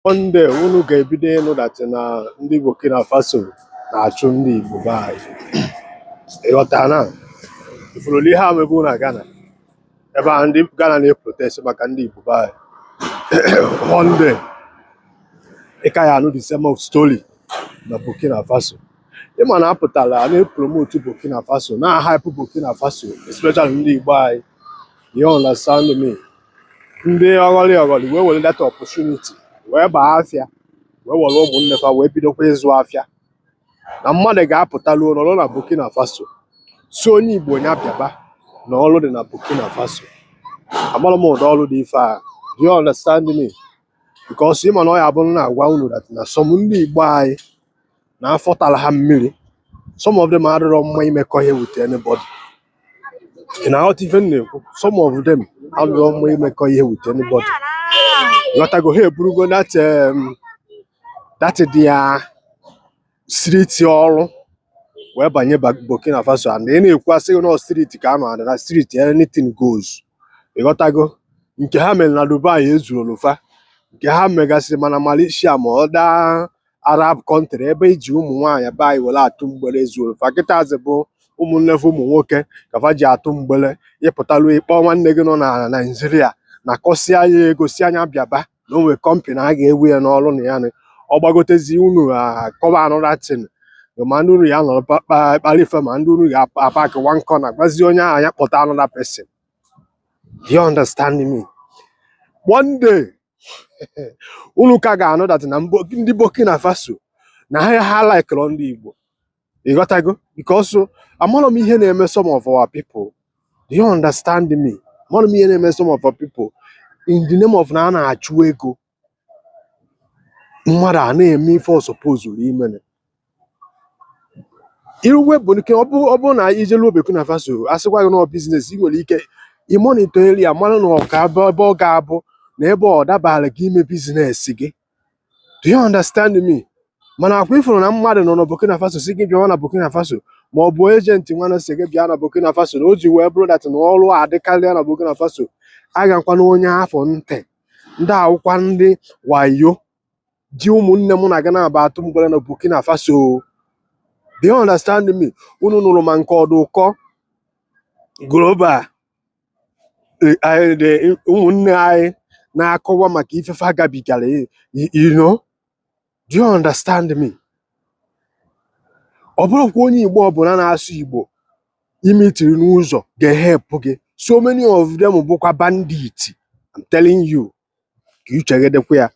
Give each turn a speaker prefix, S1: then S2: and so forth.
S1: One day unu ga-ebido ịnụ that na ndị Burkina Faso na-achụ ndị Igbo be anyị. Ịghọta na ifurula ihe a mebu na Ghana, ebe a ndị Ghana na-eprotest maka ndị Igbo be anyị. One day ị ka ya anụ the same story na Burkina Faso. Ịma na apụtara a na-epromote Burkina Faso, na-ahype Burkina Faso, especially ndị Igbo anyị. You understand me? Ndị ọghọlị ọghọlị wee were that opportunity wee baa afịa, wee were ụmụnne fa wee bidokwa ịzụ afịa na mmadụ ga-apụta ruo nọrọ na Burkina Faso, si onye Igbo ya bịaba na ọrụ dị na Burkina Faso. Amara m ụdị ọrụ dị ife a. Do you understand me? Because ịma na ọ ya abụrụ na-agwa unu that na some ndị Igbo anyị na afọ tara ha mmiri, some of them adịrọ mma imekọ ihe with anybody. Ị na-aghọta ife m na-ekwu? Some of them adịrọ mma imekọ ihe with anybody. Ịghọtago? Ha eburugo that their street ọrụ wee banye Burkina Faso, and ị na-ekwu, asị gị nọ street ka a nọ, and na street anything goes. Ịghọtago? Nke ha mere na Dubai ezuru fa, nke ha megasịrị mana Malaysia ma other Arab country ebe eji ụmụ nwaanyị be anyị were atụ mgbere ezuru fa. Kịtazi bụ ụmụnne fa ụmụ nwoke ka fa ji atụ mgbere. Ịpụtalụ ịkpọ nwanne gị nọ na Naijiria na kọsịa ya ego, si anya bịaba na o nwere company a ga-ewe ya n'ọrụ na ya nị. Ọ gbagotezi, unu akọba another thing, ma ndị unu ya nọrọ kpara ife, ma ndị unu ga-apaki one corner, gwazie onye ahụ ya kpọta another person. Do you understand me? One day unu ka ga-anụ that na ndị Burkina Faso na ha likeụrụ ndị Igbo. Ịghọtago? Because amarọ m ihe na-eme some of our people. Do you understand me? Amarọ m ihe na-eme some of our people. In the name of na a na-achụ ego, mmadụ a na-eme ife ọ supposed ime. Iruwe bụ nke ọ bụrụ na ijeluo Burkina Faso, asịkwa gị na ọ business, ị nwere ike ịmonitor area, mara na ọ ka ebe ọ ga-abụ na ebe ọ dabara gị ime business gị. Do you understand me? Mana akwa ifuru na mmadụ nọ na Burkina Faso si gị bịawa na Burkina Faso, ma ọ bụ agent nwana si gị bịa na Burkina Faso, na o ji wee bụrụ that na ọrụ adịkarịa na Burkina Faso, agakwana onye afọ ntị. Ndị awụkwa ndị wayo ji ụmụnne m na gị na-aba atụ mgbere na Burkina Faso. Do you understand me? Unu nụrụ ma nke ọdụ ụkọ global, ụmụnne anyị na-akọwa maka ife fa gabigara. Do you understand me? Ọ bụrụkwa onye Igbo ọbụla na-asụ Igbo imitiri n'ụzọ ga-ehepụ gị. So many of them bụkwa bandit, I'm telling you. Ka uche gị dịkwa ya.